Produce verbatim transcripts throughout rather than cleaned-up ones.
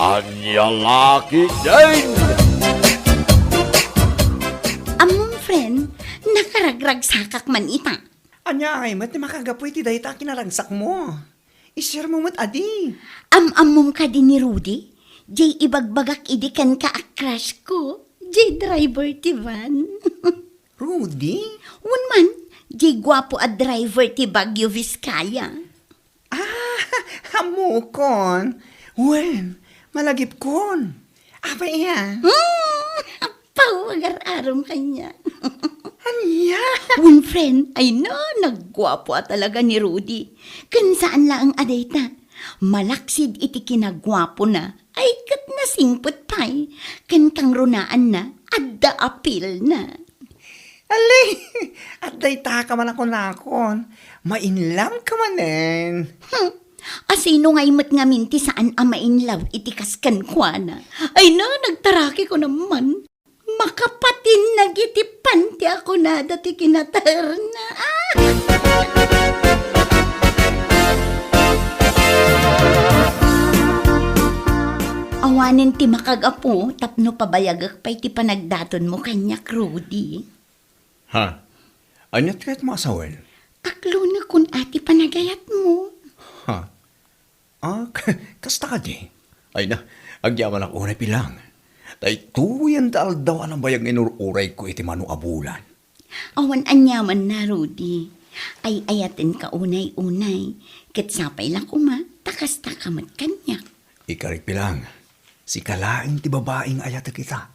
Ania la ketdin? Ammom, friend, nakaragragsakak man ita. Ania ngay met ti makagapu iti dayta a kinaragsakmo? I-share mo met adi. Am-ammom kadi ni Rudy? Jay ibagbagak idi kenka a crush ko, jay driver ti van. Rudy? Wen man, jay guapo a driver ti Baguio Vizcaya. Ah, ammokon. Wen, malagipkon. Apay iya? Hmm, apaw, agar-arom kaniak. Ania? Wen, friend, ay na, nagguapo a talaga ni Rudy. Ken saan laeng a dayta. Malaksid iti kinaguapona, ay ket nasingpet pay. Ken kangrunaanna, adda apilna. Ali, adda itaka man a kunakon, ma-in love ka manen. Hmm. Asino ngay met ngamin ti saan a ma-in love iti kas kenkuana? Ay na, nagtaraki ko naman. Makapatinag iti panti a kunada ti kinaterna. Ah! Awanen ti makagapu tapno pabayagek pay ti panagdatonmo kaniak, Rudy. Ha? Ania ti kayatmo a sawen? Aklonekon a ti panagayatmo. Ha? Ah, kasta kadi? Ay na, agyamanak unay, Pilang. Daytoyen ti aldaw a nabayag nga inur-urayko iti mano a bulan. Awan aniamanna, Rudy. Ay-ayatenka unay-unay. Ket sapay la koma, ta kasta ka met kaniak. Ikarik, Pilang, sika laeng ti babai nga ayatek ita.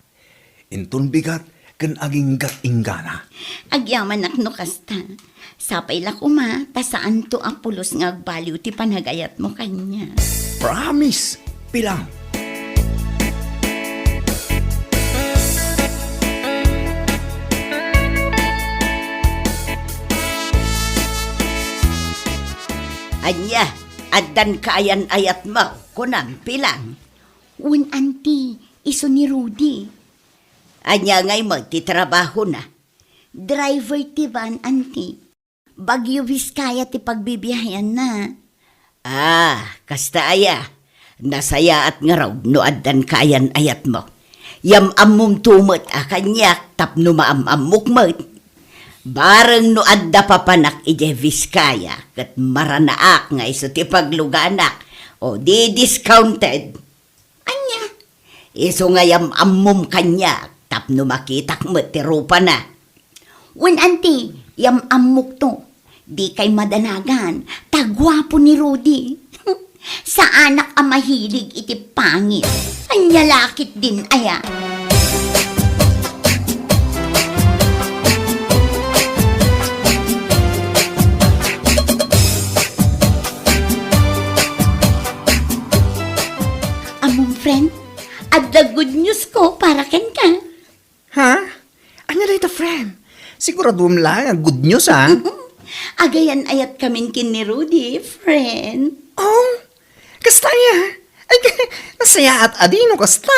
Inton bigat ken aginggat inggana. Agyamanak no kasta. Sapay la koma, ta saanto a pulos nga agbaliw ti panagayatmo kaniak. Promise, Pilang. Ania, addan kaayan-ayatmo, kunam, Pilang? Wen, anti, isu ni Rudy. Ania ngay met ti trabahona? Driver ti van, anti. Baguio Vizcaya ti pagbibiaheanna. Ah, kasta aya. Nasayaat ngarud no addan kaayan-ayatmo. Yam-ammomto met a kaniak tapno maam-ammok met. Bareng no adda papanak idiay Vizcaya ket maranaak nga isu ti pagluganak, o di discounted. Ania? Isu nga yam-ammom kaniak tapno makitak met ti rupana. Wen, anti, yam-ammokto. Dikay madanagan, ta guapo ni Rudy. Saanak a mahilig iti pangit. Ania la ketdin aya? Ammom, friend, adda good news ko para kenka. Ha? Ania dayta, friend? Siguraduem la nga good news, ha? Agayan-ayatkamin ken ni Rudy, friend. Oh, kasta aya? Ay, nasayaat a di no kasta.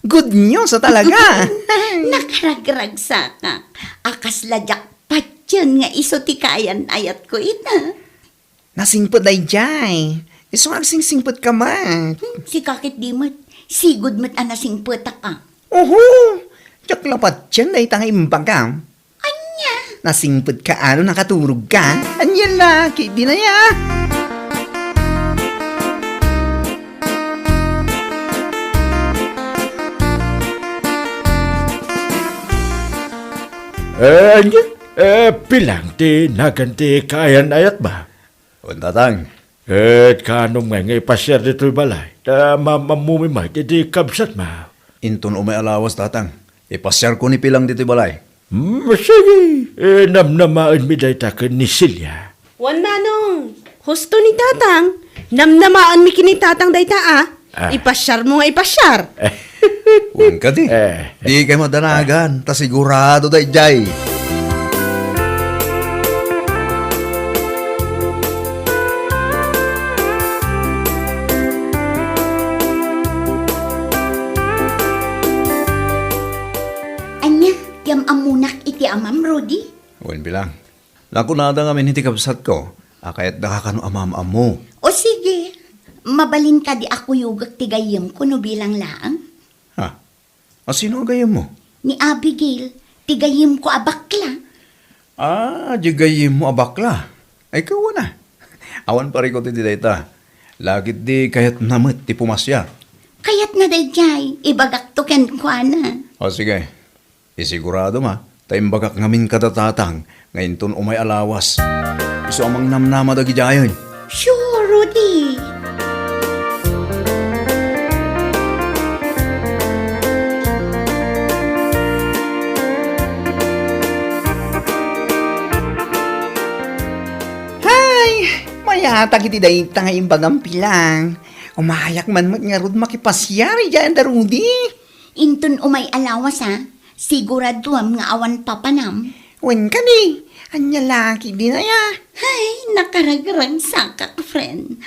Good news a talaga. Nakaragragsakak. A kasla diak patien nga isu ti kaayan-ayatko ita. Nasingpet daydiay. Isu nga agsingsingpetka met. Hmm, sika ketdi met. Sigud met a nasingpetak a. Oho! Diak la patien dayta nga imbagam. Ania? Nasingpetka a no nakaturogka. Ania la, ketdin aya. Eh, ania? Eh, Pilang ti nagan ti kaayan-ayatmo? Wen, Tatang. Et kanom ngay nga ipasiar ditoy balay? Ta ma-, mammumimayt iti kabsatmo. Inton umay a lawas, Tatang. Ipasiarko ni Pilang ditoy balay. Hmm, sige. Eh, namnamaenmi dayta ken ni Celia. Wen, Manong. Husto ni Tatang. Namnamaenmi ken ni Tatang dayta, a. Ah. Ipasiarmo nga ipasiar. Wen kadi, eh, dikay madanagan, ta sigurado daydiay. Ania, yam-ammonak iti amam, Rudy? Wen, Pilang. Nakunada ngamin iti kabsatko a kayatdaka kano a maam-ammo. O sige, Mabalin kadi a kuyogek ti gayyemko no bilang laeng? Ha? A sino a gayyemmo? Ni Abigail, ti gayyemko a bakla. Ah, di gayyemmo a bakla. Ay, kawana. Awan parikut iti dayta. Lakit di kayatna met ti pumasyar. Kayatna daydiay, ibagakto kenkuana. O, sige. Isigurado ma, ta imbagak ngamin kada tatang nga inton umay a lawas. Isu a mangnamnama dagidiayen. Sure, Rudy. Hay! Mayatag iti dayta nga imbagam, Pilang. Umayak man met ngarud makipasiar idiay anda, Rudy. Inton umay a lawas, a, siguraduam nga awan papanam. Wen kadi, ania la ketdin aya? Hay, nakaragragsakak, friend.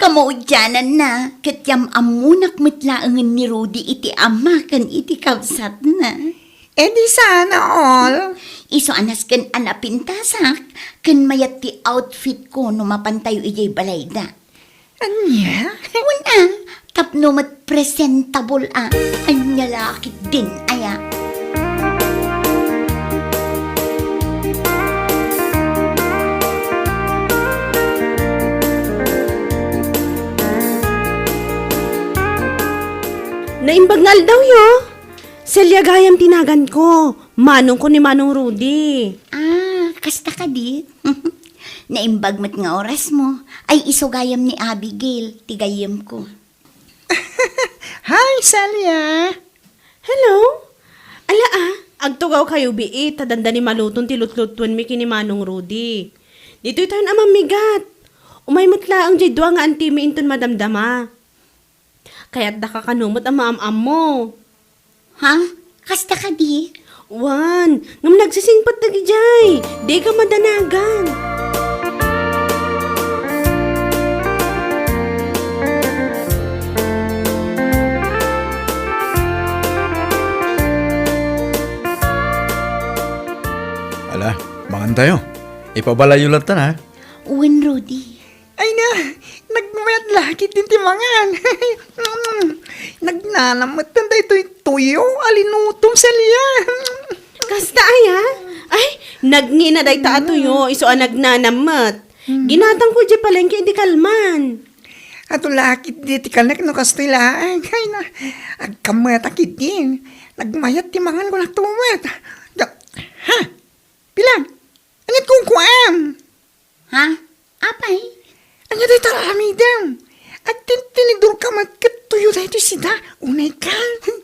Kamaudiananna, ket yam-ammonak met laengen ni Rudy iti ama ken iti kabsatna. E di sana all. Isu a nasken a napintasak, ken mayat ti outfitko no mapantayo idiay balayda. Ania? Wen a, tapno met presentable a. Ania la ketdin aya? Naimbag nga aldawyo. Celia gayam ti naganko. Manongko ni Manong Rudy. Ah, kasta kadi? Naimbag met nga orasmo. Ay, isu gayam ni Abigail, ti gayyemko. Hi, Celia! Hello? Ala, a, agtugawkayo bii, ta dandani maluton ti lutlutuenmi ken ni Manong Rudy. Ditoytayon a mammigat. Umay met laeng diay dua nga antimi inton madamdama. Kayatdaka kano met a maam-ammo. Ha? Kasta kadi? Wen, ngem nagsisingpet dagidiay. Dika madanagan. Ala, mangantayo. Ipabalayyo latta, ha? Wen, Rudy. Ay na, nagmayat la ketdin ti mangan. Nagnanam met daytoy tuyo a linutom, Celia. Kasta aya? Ay, nagngina dayta a tuyo, isu a nagnanam met. Ginatangko idiay palengke idi kalman. Adu la ketdi ti kanek no kastoy laeng. Ay na, agkammetak ketdin. Nagmayat ti mangan kunak tumet. Da-, ha? Pilang? Aniat kunkuam? Ha? Apay? Ania dayta aramidem? Agtintinidorka met ket tuyo daytoy sida. Unayka?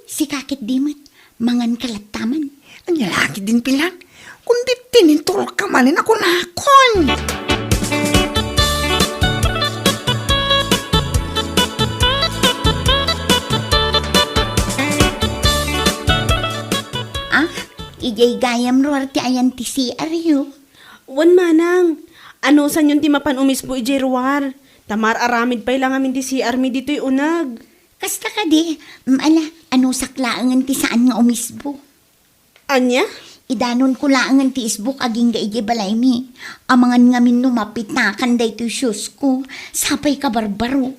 Sika ketdi met. Manganka latta man. Ania la ketdin, Pilang? Kundi tinidorka manen a kunakon. Ah, idiay gayam ruar ti ayan ti C R yo. Wen, manang, anusanyon ti mapan umisbo idiay ruar, ta mar-aramid pay la ngamin ti C R mi ditoy uneg. Kasta kadi, mm, ala, anusak laengen ti saan nga umisbo. Ania? Idanonko laengen ti isbok agingga idiay balaymi. Amangan ngamin no mapitakan daytoy shoes ko, sapay kabarbaro.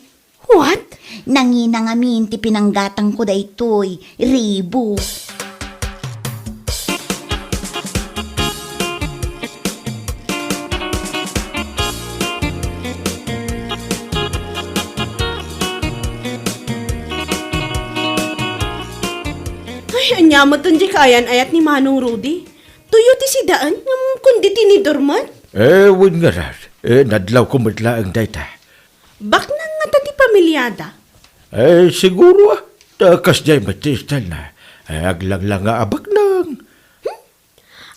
What? Nangina ngamin ti pinanggatangko daytoy, Reebok. Ay, ania met diay kaayan-ayat ni Manong Rudy? Tuyo ti sidaen, ngem kundi tinidor met? Eh, wen ngarud. Eh, nadlawko met laeng dayta. Baknang ngata ti pamiliada? Eh, siguro, ah. Ta kasdiay met ti style na. Eh, aglanglang nga a baknang. Hmm?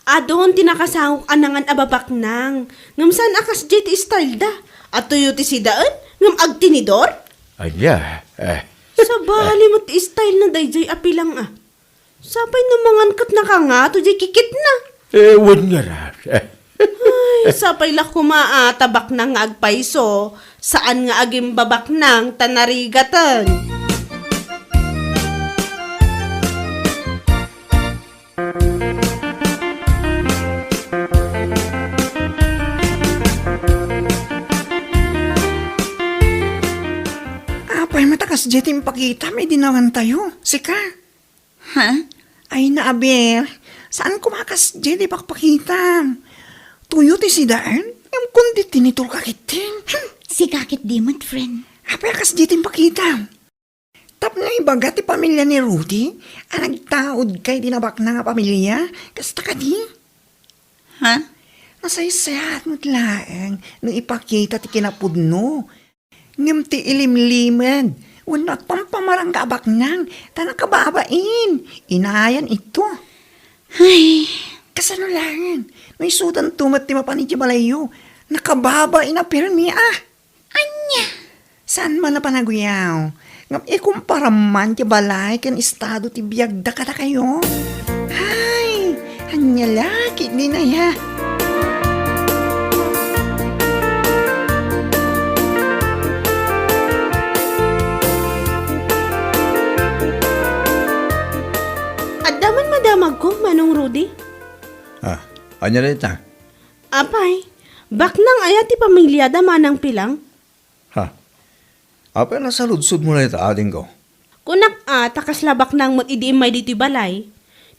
Adun ti nakasangok a nangan a babaknang. Ngem saan a kasdiay ti style da. A tuyo ti sidaen, ngem agtinidor? Ania, eh. Sabali met ti style na daydiay a Pilang, ah. Sapay no mangan ket nakangato diay kikitna. Eh, wen ngarud. Ay, sapay la koma a ta baknang nga agpayso, saan nga agimbabaknang ta narigaten. Matakas diay ti impakitam idi nawantayo, sika. Ha? Ay, naaber, saan koma a kasdiay ti pakpakitam. Tuyo ti sidaen, ngem kundi tinidor ka ketdin. Hmm, sika ketdi met, friend. Apay a kasdiay ti impakitam? Tapno ibaga ti pamilia ni Rudy a nagtaud kay di nabaknang a pamilia, kasta kadi? Ha? Nasaysayaat met laeng no ipakita ti kinapudno. Ngem ti ilimlimed wenno agpampamarangga a baknang ta nakababain, inayan ito. Ay. Kasano laeng no isudanto met ti mapan idiay balayyo? Nakababain a pirmi a. Ania? Saan man a panaguyaw, ngem ikumparam man ti balay ken estado ti biagda kadakayo. Ay, ania la ketdin aya? Adda man madamagko, Manong Rudy? Ah, ania dayta? Apay, baknang aya ti pamiliada, Manang Pilang? Ha? Apay a nasaludsodmo dayta, adingko? Kunak a, ta kasla baknang met idi immay ditoy balay.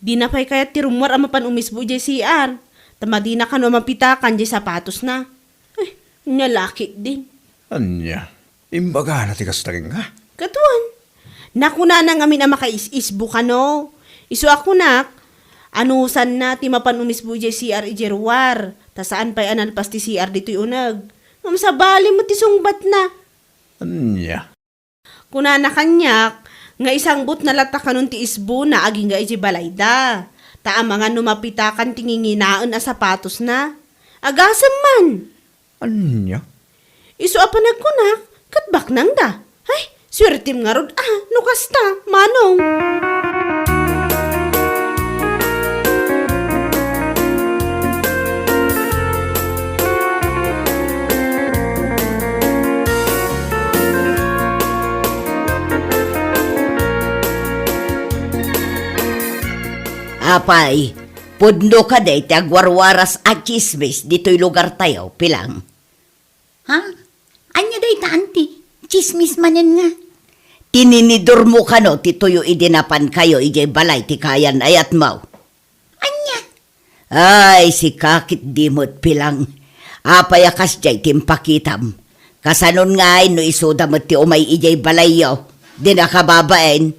Dina pay kayat ti rummuar a mapan umisbo idiay C R, ta madina kano a mapitakan diay sapatosna. Ay, ania la ketdin. Ania? Imbagana ti kasta kenka? Katuan. Nakunana ngamin a makaisisbo kano. Isu a kunak, anusanna ti mapan umisbo idiay C R idiay ruar, ta saan pay a nalpas ti C R ditoy uneg. Ngem sabali met ti sungbatna. Ania? Kunana kaniak nga isangbutna latta kanon ti isbona agingga idiay balayda, ta amangan no mapitakan ti nginginaen a sapatosna. Agasem man! Ania? Isu a panagkunak, ket baknangda. Ay, suertem ngarud a, no kasta, Manong. Apay, pudno kadi ti agwarwaras a tsismis ditoy lugartayo, Pilang? Ha? Ania dayta, anti? Tsismis manen nga? Tininidormo kano ti tuyo idi napankayo idiay balay ti kayan-ayatmo? Ania? Ay, sika ketdi met, Pilang. Apay a kasdiay ti impakitam? Kasanon ngay no isuda met ti umay idiay balayyo? Di nakababain?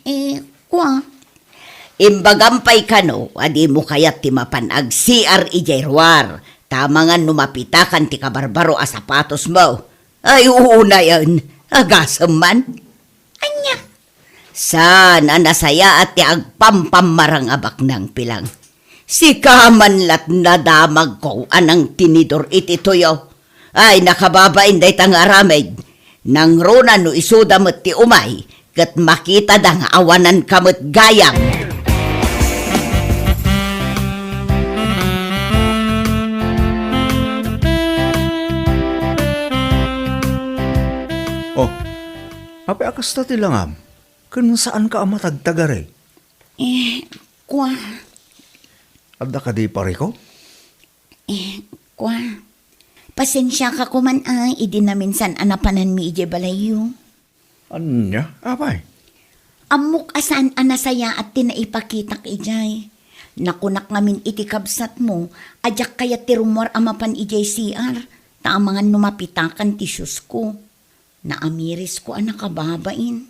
Eh, kua? Imbagam pay kano a dimo kayat ti mapan ag-C R idiay ruar, ta amangan no mapitakan ti kabarbaro a sapatosmo. Ay, unayen, agasem man. Ania? Saan a nasayaat ti agpampammarang a baknang, Pilang? Sika man la't nadamagko a nangtinidor iti tuyo. Ay, nakababain dayta nga aramid. Nangruna no isuda met ti umay, ket makitada nga awananka met gayam. Oh, apay a kasta ti langam? Ken saanka a matagtagari? Eh, kua. Adda kadi parikut? Eh, kua. Pasensiaka koman a idi naminsan a napananmi idiay balayyo. Ania? Apay? Ammok a saan a nasayaat ti naipakitak idiay. Nakunak ngamin iti kabsatmo a diak kayat ti rummuar a mapan idiay C R, ta amangan no mapitakan ti siusko. Naamirisko a nakababain.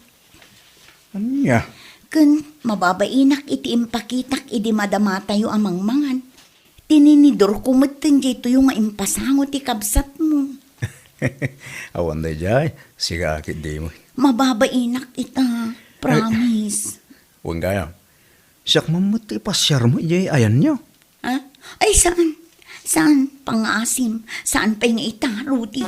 Ania? Ken mababainak iti impakitak idi madamatayo a mangmangan. Tininidorko metten daytoyo nga impasango ti kabsatmo. Awan daydiay, sika ketdi met. Mababainak ita, promise. Wen gayam, siak man met ti ipasiarmo idiay ayanyo. Ha? Ay, saan? Saan? Pangngaasim. Saan pay nga ita, Rudy?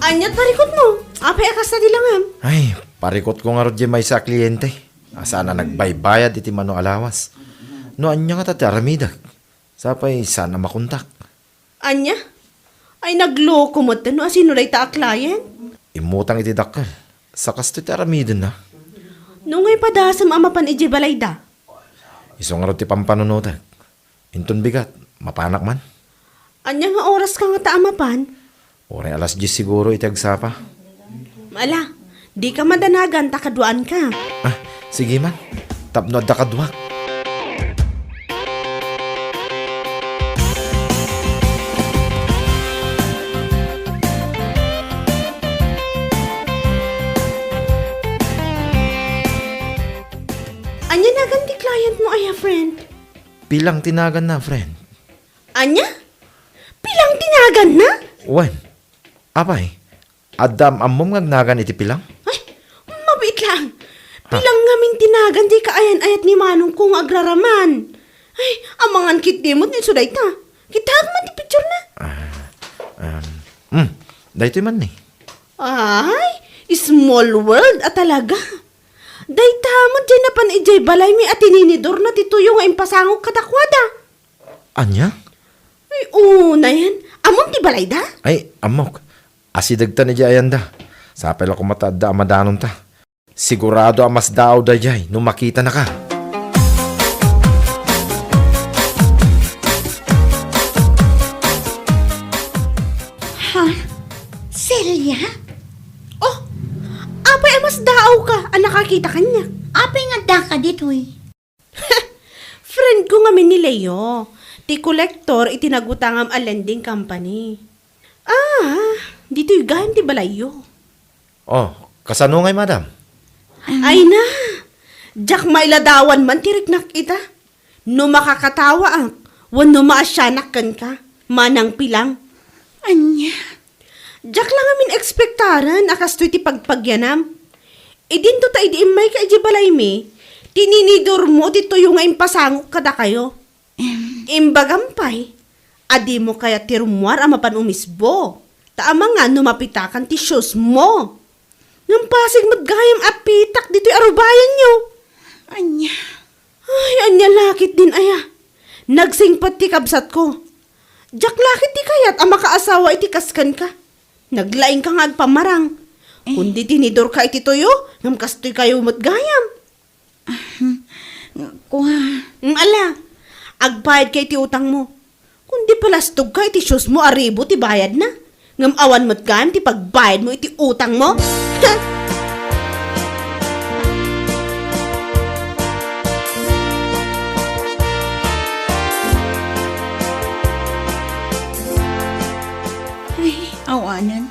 Ania't parikutmo? Apay a kasta ti langam? Ay, parikutko ngarud diay maysa a kliente a saan a nagbaybayad iti mano a lawas. No ania ngata ti aramidek? Sapay saan a makontak. Ania? Ay, nagloko met no asino dayta a client? Immutang iti dakkel. Sa kastoy ti aramidenna. No ngay padasem a mapan idiay balayda? Isu ngarud ti pampanunotek. Inton bigat, mapanak man? Ania nga oras ka ngata a mapan? Uray alas dies siguro iti agsapa. Ala, dika madanagan ta kaduaanka. Ah, sige man. Tapno adda kaduak. Ania nagan ti client mo aya, friend? Pilang ti naganna, friend. Ania? Pilang ti naganna? Wen. Apay, adda am-ammom nga agnagan iti pilang? Ay, mabiit laeng. Ha? Pilang ngamin ti nagan ti kaayan-ayat ni manongko nga agraraman. Ay, amangan ketdi met ni isu dayta. Kitaek man ti picturena. Ah, um, hmm, daytoy man ni. Ay, small world a talaga. Dayta met diay napan idiay balaymi a tininidorna ti tuyo nga impasangok kadakuada. Ania? Ay, unayen. Ammom ti balayda? Ay, ammok. Asidegtan idiay ayanda. Sapay la koma ta adda a madanonta. Sigurado a masdaaw daydiay no makitanaka. Ha? Celia? Oh, apay a masdaawka a nakakita kaniak? Apay nga addaka ditoy? Friend ko ngamin ni Leo, ti kolektor iti nagutangam a lending company. Ah, ditoy gayam ti balayyo. Oh, kasano ngay, madam? Ay na, diak mailadawan man ti riknak ita. No makakatawaak, wenno maasianak kenka, manang pilang. Ania? Diak la ngamin ekspektaren a kastoy ti pagpagyanam. Idinto ta idi immayka idiay balaymi, tininidormo ti tuyo nga impasangok kadakayo. Em. Imbagam pay, a dimo kayat ti rummuar a mapan umisbo, ta amangan no mapitakan ti shoes mo. Ngem pasig met gayam a pitak ditoy arubayanyo. Ania? Ay, ania la ketdin aya? Nagsingpet ti kabsatko. Diak la ketdi kayat a makaasawa iti kas kenka. Naglaingka nga agpamarang. Eh. Kundi tinidorka iti tuyo, ngem kastoykayo met gayam. Kua. Mm, ala, agbayadka iti utangmo. Kundi palastogka iti shoes mo a ribu ti bayadna, ngem awan met gayam ti pagbayadmo iti utangmo? Ay, awanen.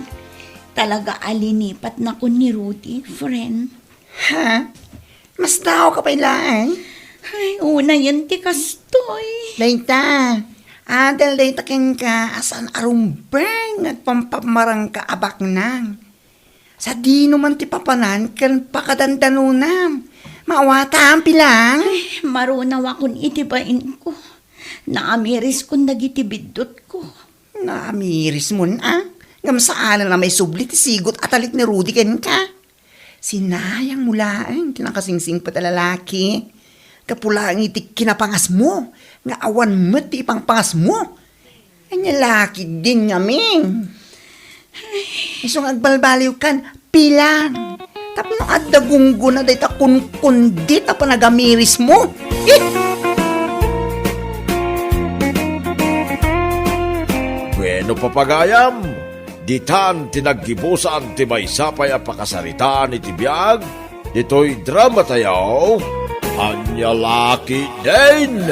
Talaga a linipatnakon ni Rudy, friend. Ha? Masdaawka pay laeng? Ay, unayen ti kastoy. Dayta, adal dayta kenka a saan a rumbeng nga agpampamarangka a baknang. Sadino man ti papanan ken pakadandanonam. Maawatam, pilang? Ay, marunawakon iti bainko. Naamiriskon dagiti biddutko. Naamirismon a? Ngem saanen a maisubli ti sigut a talek ni Rudy kenka. Sinayangmo laeng ti nakasingsingpet a lalaki. Gapu laeng iti kinapangasmo nga awan met ti ipangpangasmo. Ania la ketdin ngamin? Isu nga agbalbaliwkan, pilang? Tapno adda gunggona dayta kunkundit a panagamirismo. Eh! Bueno, papagayam, ditan ti naggibusan ti maysa pay a pakasaritaan iti biag ditoy dramatayo, Ania la ketdin?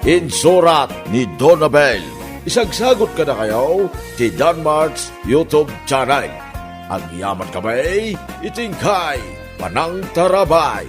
Insurat ni Donabel. Isagsagut kadakayo ti Danmart's YouTube channel. Agyamankami iti inkay panangtarabay.